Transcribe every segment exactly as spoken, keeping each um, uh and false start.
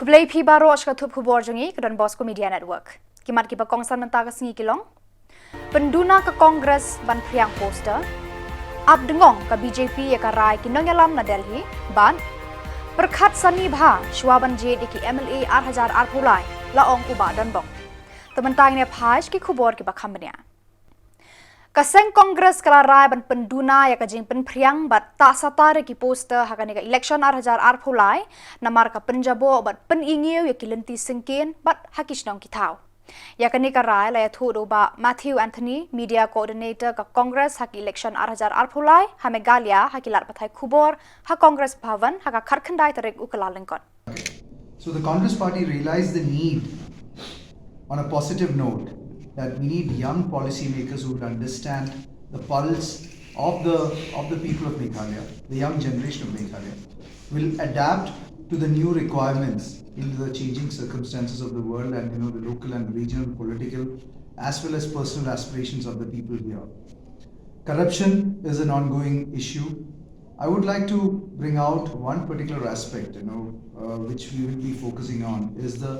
Khublei phi baroh sha ka thup khubor jong ngi ka Don Bosco Media Network. Ki mat kiba kongsan mynta ka sngi ki long: pynduna ka Congress ban phriang poster, ap dngong ka B J P ïa ka rai ki nongïalam na Delhi, bad pyrkhat sani bha shuwa ban jied ïa ki M L A ar hajar arphew lai, la ong u Bah Donbok. Te mynta ngin ïa phai sha ki khubor kiba kham bniah. Ka seng Congress ka la rai ban pynduna ïa ka jingpynphriang bad tah satar ïa ki poster ha kane ka election ar hajar arphew lai, namar ka pynjaboh bad pyni ngiew ïa ki lynti syngkien bad ha ki shnong ki thaw. Ïa kane ka rai la ïathuh da u Bah Matthew Anthony, Media Coordinator ka Congress ha ki election ar hajar arphew lai ha Meghalaya, ha ki lad pathai khubor ha Congress Bhavan ha ka khatkhyndai tarik u Kyllalyngkot. So the Congress Party realized the need, on a positive note, that we need young policymakers who will understand the pulse of the of the people of Meghalaya, the young generation of Meghalaya, will adapt to the new requirements in the changing circumstances of the world and, you know, the local and regional political as well as personal aspirations of the people here. Corruption is an ongoing issue. I would like to bring out one particular aspect, you know, uh, which we will be focusing on is the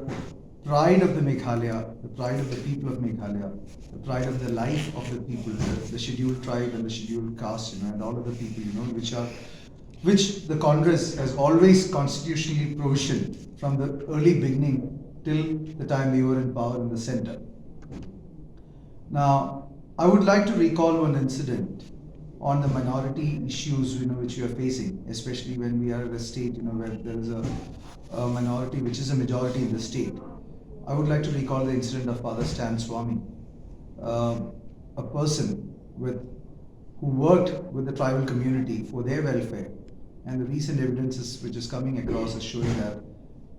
pride of the Meghalaya, the pride of the people of Meghalaya, the pride of the life of the people, the, the scheduled tribe and the scheduled caste, you know, and all of the people, you know, which are which the Congress has always constitutionally provisioned from the early beginning till the time we were in power in the center. Now, I would like to recall one incident on the minority issues, you know, which we are facing, especially when we are at a state, you know, where there is a, a minority which is a majority in the state. I would like to recall the incident of Father Stan Swami, uh, a person with who worked with the tribal community for their welfare. And the recent evidences which is coming across is showing that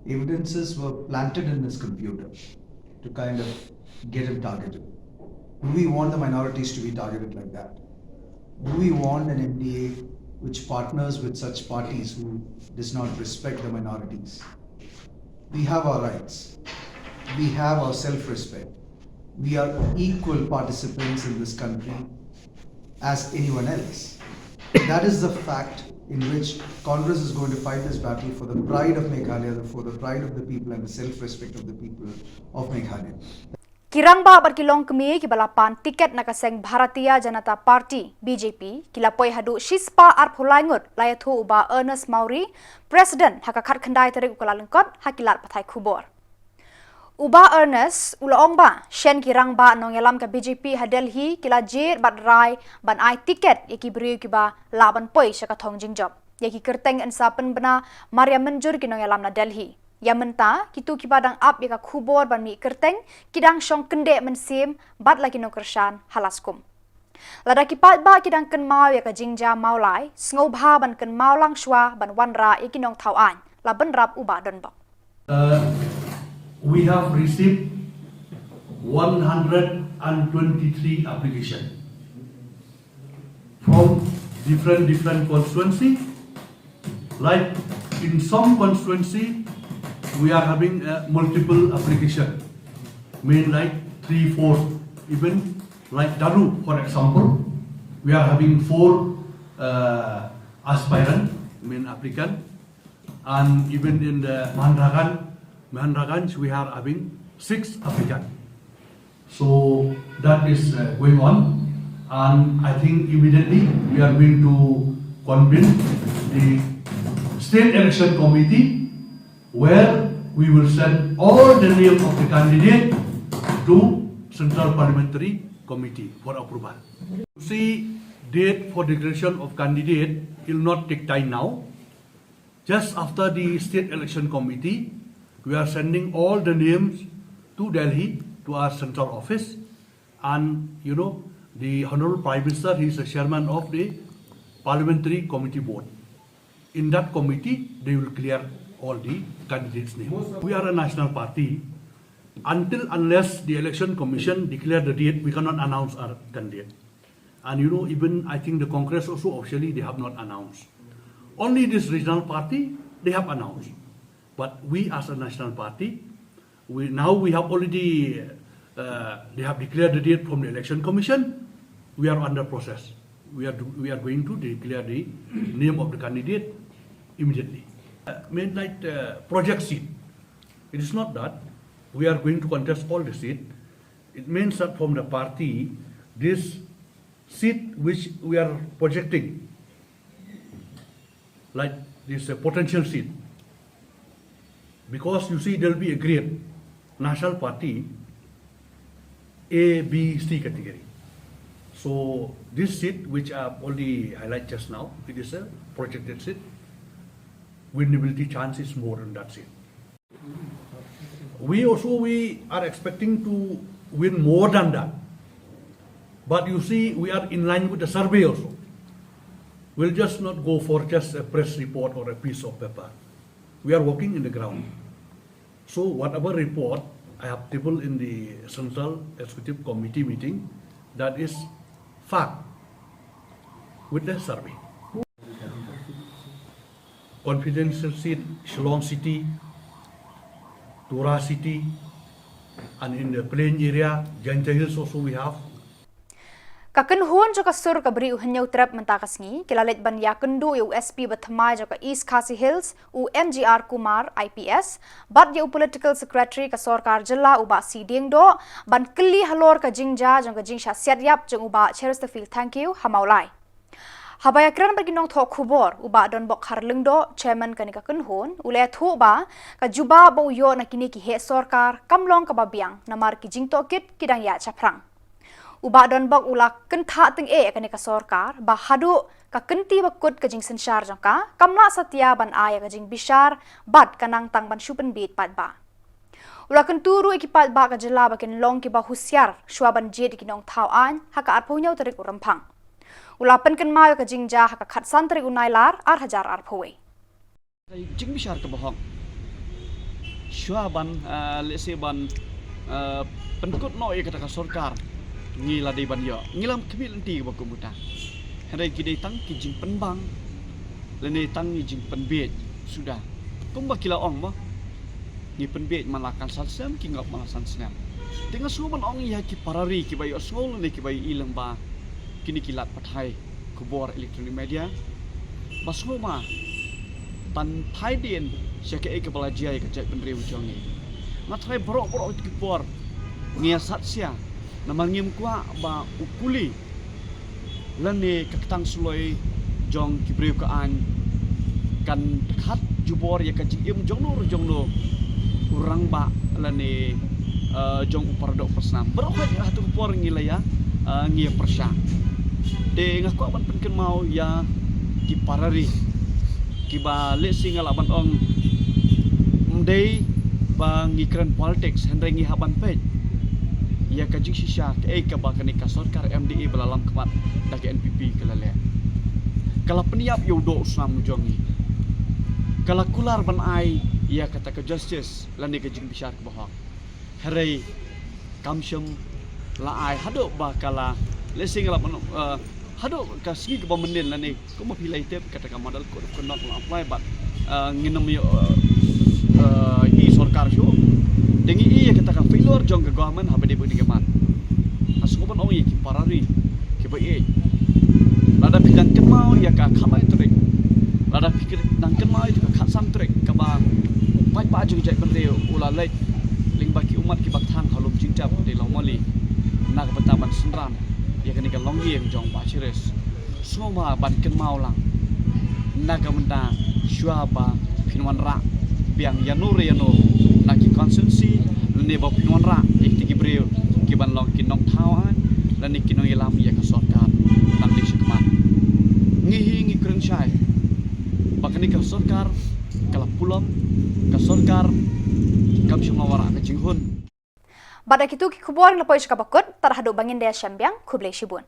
evidences were planted in his computer to kind of get him targeted. Do we want the minorities to be targeted like that? Do we want an M D A which partners with such parties who does not respect the minorities? We have our rights. We have our self-respect. We are equal participants in this country as anyone else. That is the fact in which Congress is going to fight this battle for the pride of Meghalaya, for the pride of the people and the self-respect of the people of Meghalaya. Ki rangbah bad ki longkmie kiba la pan tiket na ka seng Bharatiya Janata Party, B J P, ki la poi haduh shispah arphew lai ngut, la ïathuh u Bah Ernest Mawrie, President, ha ka khatkhyndai tarik u Kyllalyngkot ha ki lad pathai khubor. U Bah Ernest u la ong ba shen ki rangbah nongïalam ka B J P ha Delhi ki la jied bad rai ban ai tiket ïa ki briew kiba lah ban poi sha ka thong jingjop. Ïa ki kyrteng yn sa pynbna mar ïa mynjur ki nongïalam na Delhi. Ïa mynta, kito kiba dang ap ïa ka khubor ban mih kyrteng ki dang shong kyndeh mynsiem bad la ki nongkyrshan ha la skum. Lada ki paidbah ki dang kynmaw ïa ka jingjia Mawlai, sngewbha ban kynmaw lang shuwa ban wanrah ïa ki nongthaw aiñ, la bynrap u Bah Donbok. Uh, we have received one hundred twenty-three applications from different different constituency. Like in some constituency, we are having a multiple application, mean like three, four, even like Daru, for example, we are having four uh, aspirant, mean applicant, and even in the Mahandraganj, Mahandraganj, we are having six applicant. So that is uh, going on, and I think immediately we are going to convene the State Election Committee, where we will send all the name of the candidate to Central Parliamentary Committee for approval. You see, date for declaration of candidate will not take time now. Just after the State Election Committee, we are sending all the names to Delhi, to our central office, and you know, the Honorable Prime Minister, he is the chairman of the Parliamentary Committee Board. In that committee, they will clear all the candidates' names. We are a national party. Until unless the Election Commission declare the date, we cannot announce our candidate. And you know, even I think the Congress also officially they have not announced. Only this regional party they have announced. But we as a national party, we now we have already uh, they have declared the date from the election commission. We are under process. We are do, we are going to declare the name of the candidate immediately. Uh, main like uh, project seat. It is not that we are going to contest all the seat. It means that from the party, this seat which we are projecting, like this uh, potential seat, because you see, there will be a grade, National Party, A, B, C category. So this seat, which I've already highlighted just now, it is a projected seat. Winnability chance is more in that seat. We also, we are expecting to win more than that. But you see, we are in line with the survey also. We'll just not go for just a press report or a piece of paper. We are working in the ground. So whatever report I have tabled in the Central Executive Committee meeting, that is fact with the survey. Confidential seat, Shillong City, Tura City, and in the plain area, Jaintia Hills also we have. Ka kynhun jong ka sur ka Bri u Hynñiewtrep mynta ka sngi ki la leit ban ïakynduh ïa u S P bathymmai jong ka East Khasi Hills, u M G R Kumar, I P S, bad ïa u Political Secretary ka sorkar jylla, u Bah C Diengdoh, ban kylli halor ka jingjia jong ka jingshah siat ïap jong u Bah Cheristerfield Thangkhiew ha Mawlai. Haba ïakren bad ki nongthoh khubor, u Bah Donbok Kharlyngdoh, Chairman kane ka kynhun, u la ïathuh ba ka jubab ba u ïoh na kine ki heh sorkar kam long kaba biang namar ki jingtohkit ki dang ïaid shaphrang. U Bah Donbok u la kynthah tyngeh ïa kane ka sorkar ba haduh ka kynti ba kut ka jingsynshar jong ka kam lah satia ban ai ïa ka jingbishar bad ka nang tang ban shu pynbiej paidbah. U la kyntu ruh ïa ki paidbah ka jylla ba kin long kiba husiar shuwa ban jied ïa ki nongthaw aiñ ha ka arphew hynñiew tarik u Rymphang. U la pynkynmaw ïa ka jingjia ha ka khatsan tarik u Nailar ar hajar arphew wei. Ka jingbishar kaba hok shuwa ban lehse ban pynkut noh ïa kata ka sorkar, ngi la dei ban ïoh, ngi la khmih lynti kaba kum kata. Hynrei ki dei tang ki jingpynbang lane tang ki jingpynbiej suda. Kumba ki la ong mo, ngi pynbiej man la khatsan snem, ki ngop man la san snem. Te nga sngew ban ong ïa ki para ri kiba ïohsngew lane kiba ïohi lyngba kine ki lad pathai khubor electronic media, ba sngewma ban phai dien sha kaei kaba la jia ïa ka jaitbynriew jong ngi. Nga tharai baroh baroh ki por ngi ïa sat sia namar ngim kwah ba u puli lane ka ktang suloi jong ki briew ka aiñ kan khat jubor ïa ka jingim jong no jong no u rangbah lane jong u paradoh parsnam. Baroh khat ha tu por ngi la ïa ngi ïa pyrshah. Te nga kwah ban pynkynmaw ïa ki para ri kiba lehse nga lah ban ong ym dei ba ngi kren politics, hynrei ngi hap ban peit ïa ka jingshisha kaei kaba kane ka sorkar M D A ba la lam khmat da ka N P P ka la leh. Ka la pynïap ïa u doh u snam u jong ngi. Ka la kular ban ai ïa kata ka justice lane ka jingbishar kaba hok. Hynrei kam shym la ai haduh ba ka la lehse nga lah ban ong haduh ka sngi kaba mynnin lane kumba phi la tip kata ka model code of conduct la apply bad ngin ym ïoh i sorkar shuh. Te ngi i ïa kata ka failure jong ka government haba dei ba dei ka mat. Nga sngew ban ong ïa ki para ri kiba ïeit, lada phi dang kynmaw ïa ka khatlai tarik, lada phi dang kynmaw ïa ka khatsan tarik kaba u paidbah jong ka jaitbynriew u la leit lyngba ki ummat kiba kthang ha lum jingjam ha Dei Lawmali na ka bynta ban synran ïa kane ka longïing jong Bah Cheris. Sngewbha ban kynmaw lang na ka bynta shuwa ba phin wanrah biang ïano re ïano na ki constituency lane ba phin wanrah ïa kiti ki briew ki ban long ki nongthaw aiñ lane ki nongïalam ïa ka sorkar tang dei shakhmat. Ngi hi ngi kren shai ba kane ka sorkar ka la pulom, ka sorkar kam shym la wanrah ka jinghun. Bad da kitu ki khubor ngi la poi sha kaba kut, tad haduh ba ngin da ïashem biang, khublei shibun.